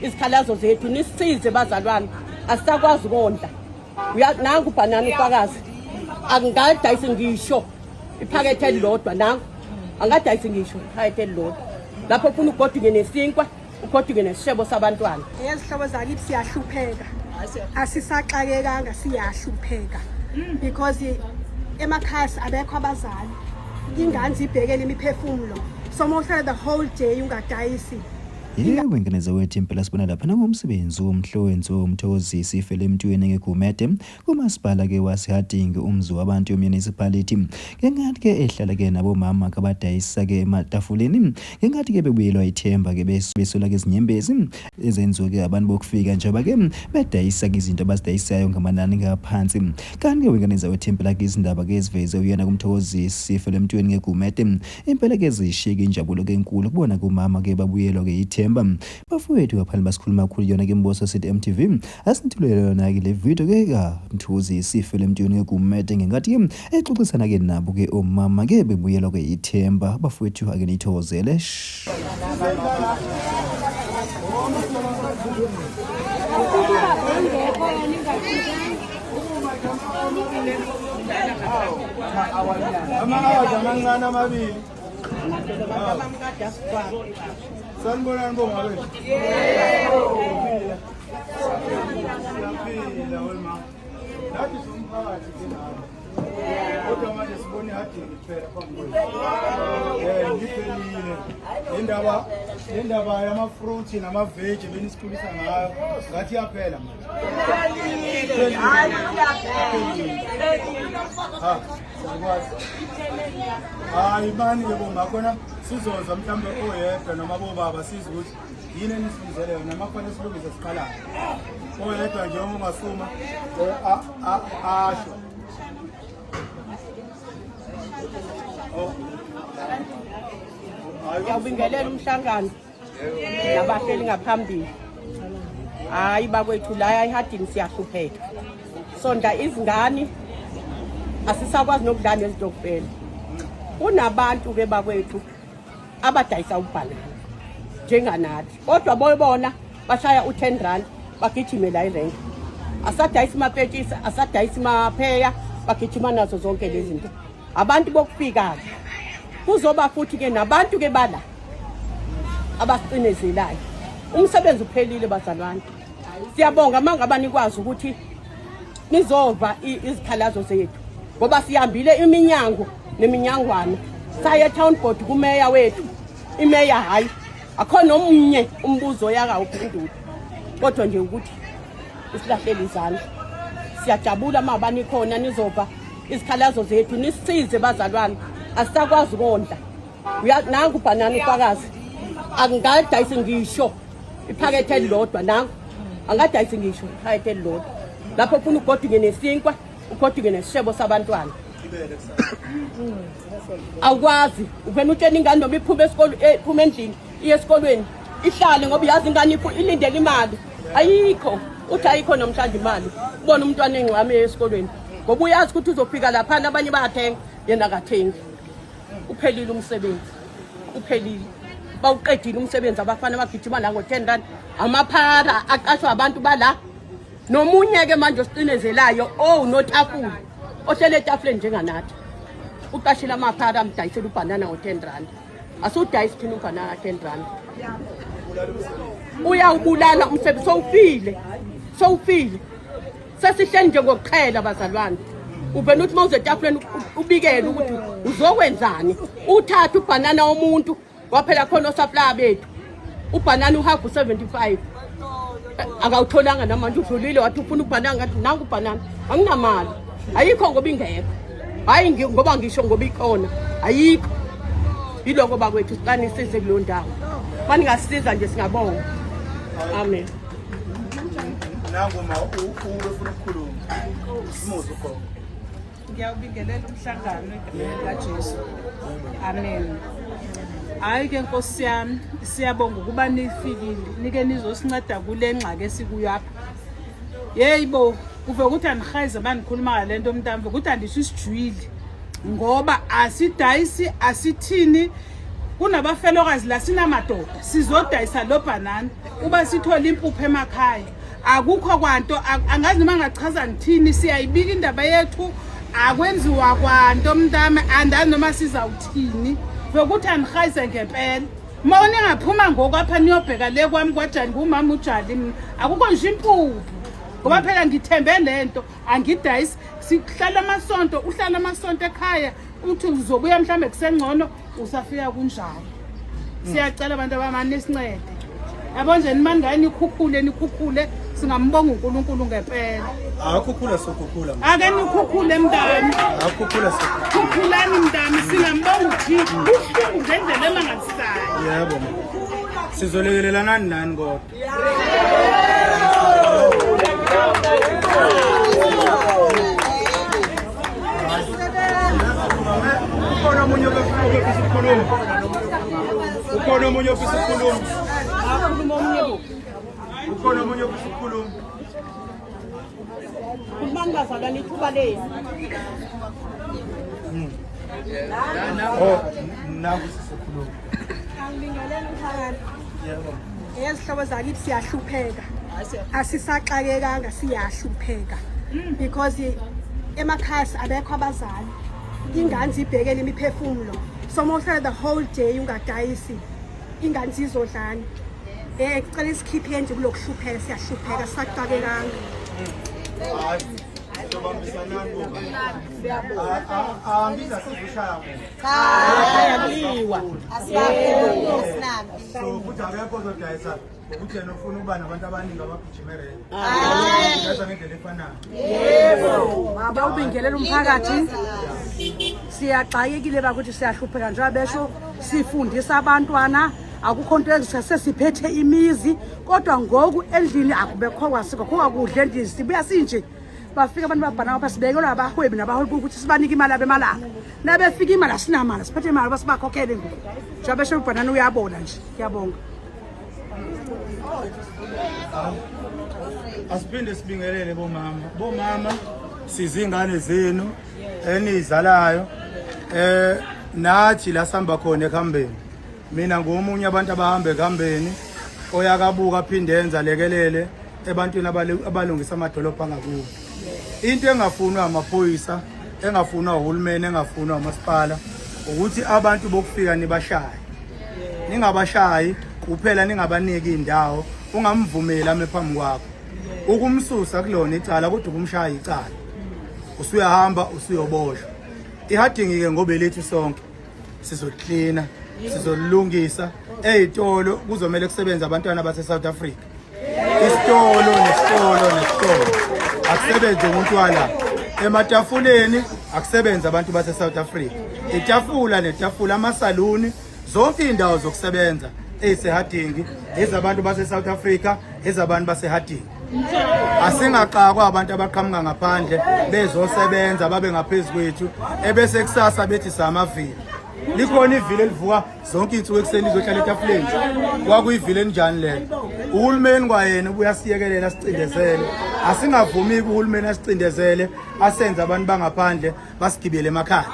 izikhalazo zethu, nisisize bazalwane, asisakwazi ukondla. Nangu ubhanana ufakazi, angadayisi ngisho iphakethe elilodwa, nangu angadayisi ngisho iphakethe elilodwa lapho ufuna ugoduke nesinkwa, ugoduke nesishebo sabantwana. Ezihlobo zakithi siyahlupheka, asisaxakekanga, siyahlupheka because emakhaya abekho abazali, ingane zibhekele imiphefumulo, so uma uhlala the whole day ungadayisi. Yebo, ingane zakwethu, impela sibona lapha nangomsebenzi omhle owenziwe uMthokozisi Felemntwini ngeGumede kumasipala-ke waseHarding, umzi wabantu municipality, ngenkathi-ke ehlala-ke nabomama kabadayisa-ke ematafuleni, ngenkathi-ke bebuyelwa ithemba-ke besula-ke izinyembezi ezenziwe-ke abantu bokufika njengoba-ke bedayisa-ke izinto abazidayisayo ngamanani ngaphansi. Kanti-ke wengane zakwethu, impela-ke izindaba-ke eziveze uyena kuMthokozisi Felemntwini ngeGumede impela ke zishiyeke injabulo ke enkulu kubona kumama ke babuyelwa ke ithemba. Bafowethu, ngaphandle basikhuluma kakhulu yona ke Mboso City MTV, asinithulele yona ke le video ke kaMthokozisi Felemntwini ngeGumede ngenkathi ke exoxisana ke nabo ke omama ke bebuyelwa ke ithemba. Bafowethu, ake niyithokozele. Ama-hours amancane amabili. Sanibonani bomama bethu. Siyaphila wema. Nathi siwumphakathi ke nawe. Kodwa manje sibona ihadini kuphela phambi kwethu. Ngiphelile. Le ndaba yama-fruit nama-veg benisikhulisa ngayo ngathi iyaphela manje. Ha, siyakwazi. Hayi mani ke bomma, khona sizozwa mhlawumbe oyedwa noma bobaba sizwe ukuthi yini enisibizele yona, noma kufanele silungise siqalayo. Oyedwa nje uma ungasuma asho. Oh. Ngiyawubingelela umhlangano nabahleli ngaphambili. Hayi bakwethu, la eHarding siyahlupheka, sondla izingane, asisakwazi nokudlala nezitokufela. Kunabantu ke bakwethu abadayisa ubhanana njenganathi, kodwa boyibona bashaya u-10 rand bagijime la irenki. Asadayisa amapetshisi, asadayisa amapheya, bagijima nazo zonke lezi zinto abantu bokufika-ke. Kuzoba futhi-ke nabantu-ke bala abasicinezelayo. Umsebenzi uphelile bazalwane. Siyabonga uma ngaba nikwazi ukuthi nizova izikhalazo zethu, ngoba sihambile iminyango neminyangwana, saye e-town board kumeya wethu. Imeya hhayi, akho nomunye umbuzo oyakawuphendula, kodwa nje ukuthi isilahlele izandla. Siyajabula uma banikhona nizova izikhalazo zethu, nisisize bazalwane, asisakwazi ukondla. Nangu ubhanana ufakazi, angadayisi ngisho iphakethe elilodwa, nangu angadayisi ngisho iphakethe elilodwa lapho ufuna ugoduke nesinkwa, ugoduke nesishebo sabantwana. Awukwazi uvena utshena ingane noma iphume esikolweni, iphume endlini iye esikolweni, ihlale ngoba uyazi ingane ilindele imali. Ayikho, uthi ayikho namhlanje imali, ubona umntwana engcwame esikolweni ngoba uyazi ukuthi uzofika laphana abanye bayathenga, yena akathengi. Uphelile umsebenzi, uphelile, bawuqedile umsebenzi. Abafana bagijima la ngo-10 rand, amaphara aqashwa abantu bala. Nomunye-ke manje osicinezelayo, oh, notafula ohlele etafuleni njenganathi, uqashile amaphara, amdayisela ubhanana ngo-10 rand. Asiwudayisi thina ubhanana ka-10 rand. Uyawubulala umsebenzi, sowufile, sowufile. Sesihleli nje ngokuqhela bazalwane. Uvena uthi uma uze etafuleni ubikele ukuthi uzokwenzani, uthathe ubhanana womuntu. Waphela khona osupplier bethu, ubhanana uhafu 75 akawutholanga namanje. Udlulile wathi ufuna ubhanana, ngathi nangu ubhanana, anginamali, ayikho ngoba ingekho. Hhayi ngoba ngisho ngoba ikhona, ayikho. Yiloko bakwethu, siqanisize kuleyo ndawo, maningasiza nje singabonga. Amen. Nangu ma ubefuna ukukhuluma. Simuzwe ugogo. Ngiyawubingelela umhlangano egameni likaJesu. Amen. Hayi ke Nkosi yami, siyabonga ukuba nifikile, nike nizosinceda kule ngxaki esikuyo apha. Yeyi bo, kuve ukuthi andihayize uma ndikhuluma ngale nto mntamve, ukuthi andisho isijwili ngoba asidayisi asithini. Kunabafelokazi la sinamadoda sizodayisa lo bhanana uba sithole impuphu emakhaya. Akukho kwanto angazi noma ngachaza ngithini siyayibika indaba yethu akwenziwa kwanto mntami andazi noma sizawuthini vokuthi anihayize ngempela. Uma ningaphuma ngoku apha niyobheka le kwami kwajani ngumama ujali mina akukho nje impuphu ngoba phela ngithembe lento angidayisi sihlala amasonto uhlala amasonto ekhaya uthi uzobuya mhlawumbe kusengcono usafika kunjalo siyacela abantu abamane nisincede yabo nje nimani ngaye nikhukhule nikhukhule singambonga uNkulunkulu ngempela akukhukhula sokhukhula ake nikhukhule mntami akukhukhula sokhukhula khukhulani mntami singambonga uThixo buhlungu ngendlela emangalisayo yebo sizolekelelana nani kodwa Ukhona omunye ofisa ukukhuluma? Ukhona omunye ofisa ukukhuluma? Ukhona omunye ofisa ukukhuluma? Khulumani bazalwane ithuba lenu. Oh, naku sizokhuluma. Angibingelele umphakathi. Yebo. Ezihlobo zakithi siyahlupheka. Asisaxakekanga siyahlupheka. Because emakhaya abekho abazali. Ingane zibhekele imiphefumulo. So uma uhlala the whole day ungadayisi ingane zizodlani. Eh kucela isikhiphe nje kulokuhlupheka siyahlupheka sisaxakekanga. Hayi. Sobambisanani bo. Angiza sizoshaya muntu. Cha, kuliwa. So futhi akekho ozodayisa ngokuthi yena ufuna ukuba nabantu abaningi abagijima erenki. Udayisa ngendlela efanayo. Baba ubingelela umphakathi. Siyaxakekile bakuthi siyahlupheka njengoba besho sifundisa abantwana akukho nto sesiphethe imizi kodwa ngoku endlini akubekho kwasiko kho akudla endlini sibuya sinje bafika abantu babhana ngapha sibekelwa abahwebi nabaholi ukuthi sibanike imali abemalanga nabefika imali asinamali siphethe imali uba sibakhokhele ngoku njengoba besho ubhanana uyabola nje ngiyabonga Asiphinde sibingelele bomama. Bomama sizingane zenu enizalayo. Eh nathi la sihamba khona ekuhambeni. Mina ngomunye abantu abahamba ekuhambeni oyakabuka aphinde enza lekelele ebantwini abalungisa amadolobha angakubo. Into engafunwa amaphoyisa, engafunwa uhulumeni, engafunwa umasipala ukuthi abantu bokufika nibashaye. Ningabashayi kuphela ningabaniki indawo, ungamvumeli ame phambi kwakho. Ukumsusa kulona icala kodwa ukumshaya icala. Usuyahamba usuyoboshwa. Ihadingi-ke ngoba elethu sonke. Sizoklina, sizolungisa ey'tolo kuzomele kusebenze abantwana base-South Africa. Isitolo nesitolo nesitolo akusebenze umuntu wala. Ematafuleni akusebenze abantu base-South Africa. Itafula netafula, amasaluni, zonke iy'ndawo zokusebenza ey'sehadingi ezabantu base-South Africa, ezabantu basehadingi. Asingaxakwa abantu abaqhamuka ngaphandle bezosebenza babe ngaphezu kwethu ebese kusasa bethi samavila. Likhona ivila elivuka zonke iy'nsuku ekuseni lizohlala etafuleni. Kwakuyivila elinjani lelo? Uhulumeni kwayena ubuye asiyekelele asicindezele. Asingavumi-ke uhulumeni asicindezele asenze abantu bangaphandle basigibele emakhaya.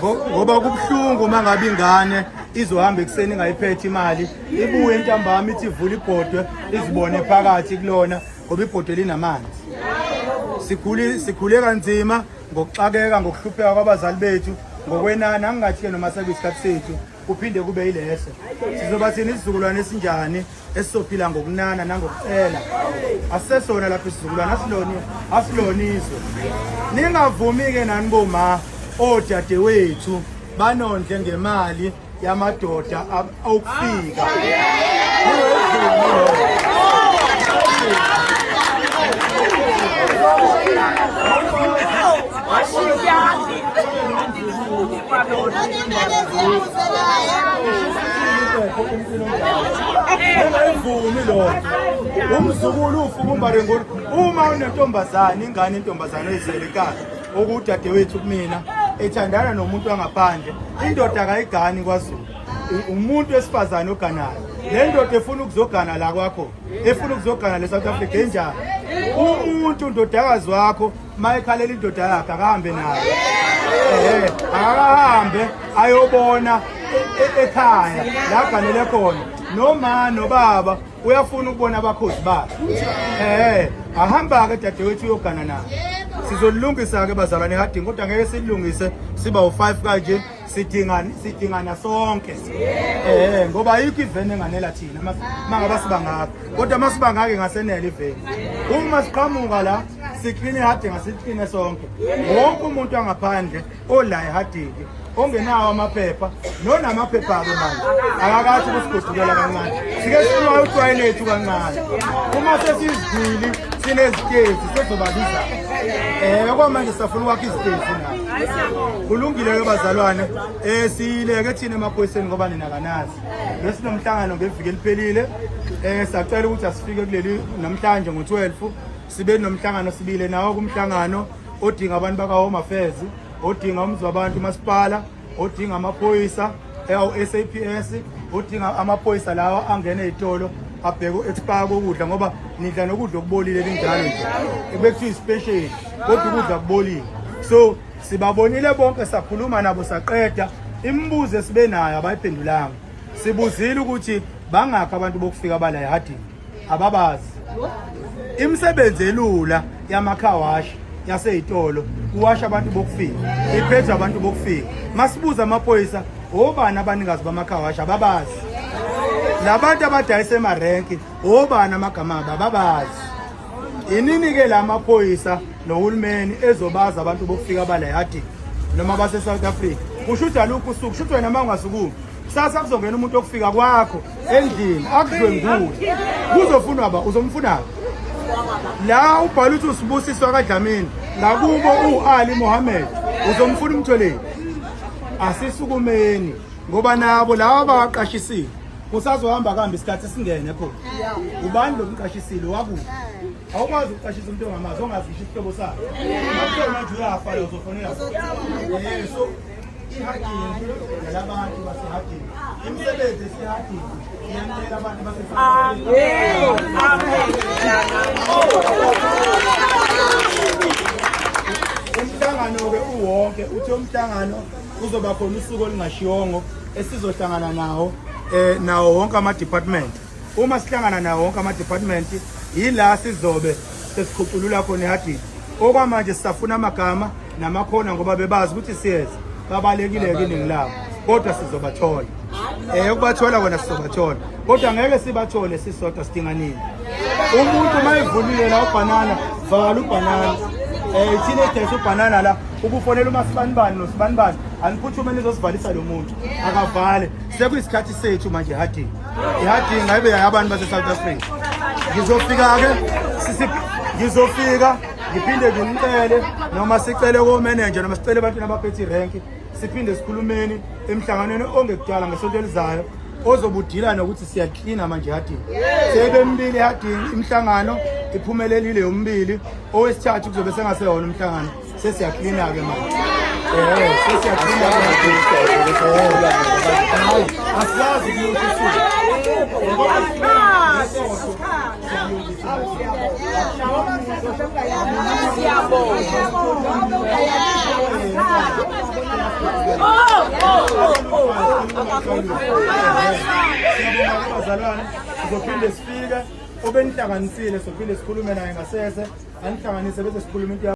Ngoba kubuhlungu uma ngabe ingane izohamba ekuseni ingayiphethe imali ibuye ntambama ithi ivula ibhodwe izibone phakathi kulona ngoba ibhodwe linamanzi. Sikhule sikhule kanzima ngokuxakeka ngokuhlupheka kwabazali bethu ngokwenana angingathi-ke noma sekuyisikhathi sethu kuphinde kube yileso. Sizoba thina isizukulwane esinjani esizophila ngokunana nangokucela? Asisesona lapho isizukulwane, asilona asilona izwe. Ningavumi-ke nani boma odadewethu banondle ngemali yamadoda okufika. Ningayivumi leyo. Ungayivumi lokho. Umzukulu ufa ubumbane ngolo. Uma unentombazane, ingane intombazane oyizele ekhaya, okudadewethu kumina, ethandana nomuntu wangaphandle, indoda akayigani kwaZulu. Umuntu wesifazane oganayo. Le ndoda efuna ukuzogana la kwakho, efuna ukuzogana le South Africa enjani? Umuntu ndodakazi wakho mayekhalela indoda yakhe akahambe nayo. Ehe, akahambe ayobona ekhaya la ganele khona noma nobaba uyafuna ukubona abakhozi bakhe. Eh, ahamba ke dadewethu uyogana naye. Sizolungisa ke bazalwane eHarding kodwa ngeke silungise siba u5 kanje sidingana sidingana sonke. Eh, ngoba ayikho iveni enganela thina mangaba siba ngaka. Kodwa masibangake ngasenele iveni. Uma siqhamuka la sikline iHarding asikline sonke. Wonke umuntu angaphandle ola eHarding ongenawo amaphepha nonamaphepha-ke manje akakathi ukusigodukela kancane sike sinuka utwayi lethu kancane uma sesizigwili sinezitezi sezobabiza um kwamanje sisafuna ukwakha izitezi nayo kulungile-ke bazalwane um siyileke thina emaphoyiseni ngoba nina kanazi besinomhlangano ngeviki eliphelile um sacela ukuthi asifike kuleli namhlanje ngo-12 sibe nomhlangano sibile nawo kumhlangano odinga abantu baka-home affairs odinga umzi wabantu umasipala odinga amaphoyisa awu-SAPS odinga amaphoyisa lawa angena ey'tolo abheke u-expire kokudla ngoba nidla nokudla okubolile linjalo nje bekuthiwa isipesheli kodwa ukudla kubolile so sibabonile bonke sakhuluma nabo saqeda imibuzo esibe nayo abayiphendulanga sibuzile ukuthi bangakhi abantu bokufika bala ehadini ababazi imisebenzi elula yamakhawashi yaseyitolo kuwasha abantu bokufika iphethe abantu bokufika masibuza amaphoyisa obani abanikazi bamakhawashi ababazi labantu abadayisa emarenki obani amagama abo ababazi inini-ke la maphoyisa nohulumeni ezobazi abantu bokufika bala ehadini noma base-south africa kusho ukuthi alukho usuku kusho ukuthi wena uma ungasukumi kusasa kuzongena umuntu okufika kwakho endlini akudlwengule kuzofunwa ba uzomfuna la ubhala ukuthi usibusiswa kaDlamini ngakubo uAli Mohammed uzomfuna umtholeni asisukumeni ngoba nabo laba abaqashisile kusazohamba kambi isikhathi singene khona ubani lo mqashisile wakuphi awukwazi ukuqashisa umuntu ongamazi ongazi ngisho isihlobo sakhe manje uyafa lo uzofonela so ihadini yalabantu basehadini imisebenzi esehadini iyancela abantu basehadini umhlangano-ke uwonke uthi umhlangano kuzoba khona usuku olungashiwongo esizohlangana nawo eh nawo wonke ama department uma sihlangana nawo wonke ama department yila sizobe sesikhuculula khona ehadini okwamanje sisafuna amagama namakhona ngoba bebazi ukuthi siyeza babalekile ke iningi labo kodwa sizobathola eh ukubathola kona sizobathola kodwa ngeke sibathole sisodwa sidinga nini umuntu uma evulile la ubhanana vala ubhanana eh ithina edayisa ubhanana la ukufonela umasibanibani nosibanibani aniphuthume nizosivalisa lo muntu akavale sekuyisikhathi sethu manje ehadini ihadini ngabe yabantu base-south africa ngizofika-ke ngizofika ngiphinde ngimcele noma sicele komenenja noma sicele ebantwini abaphethe irenki siphinde sikhulumeni emhlanganweni ongekudala ngesonto elizayo ozobudila nokuthi siyaklina manje ehadini sebemibili ehadini imihlangano iphumelelile yomibili owesithathu kuzobe sengasewona umhlangano sesiyaklina-ke manje eh sesiyaklina-ke manje asilazi ukusho usuku Siyabonga bazalwane, sizophinde sifike obenihlanganisile, sophinde sikhulume naye ngasese, anihlanganise bese sikhuluma into.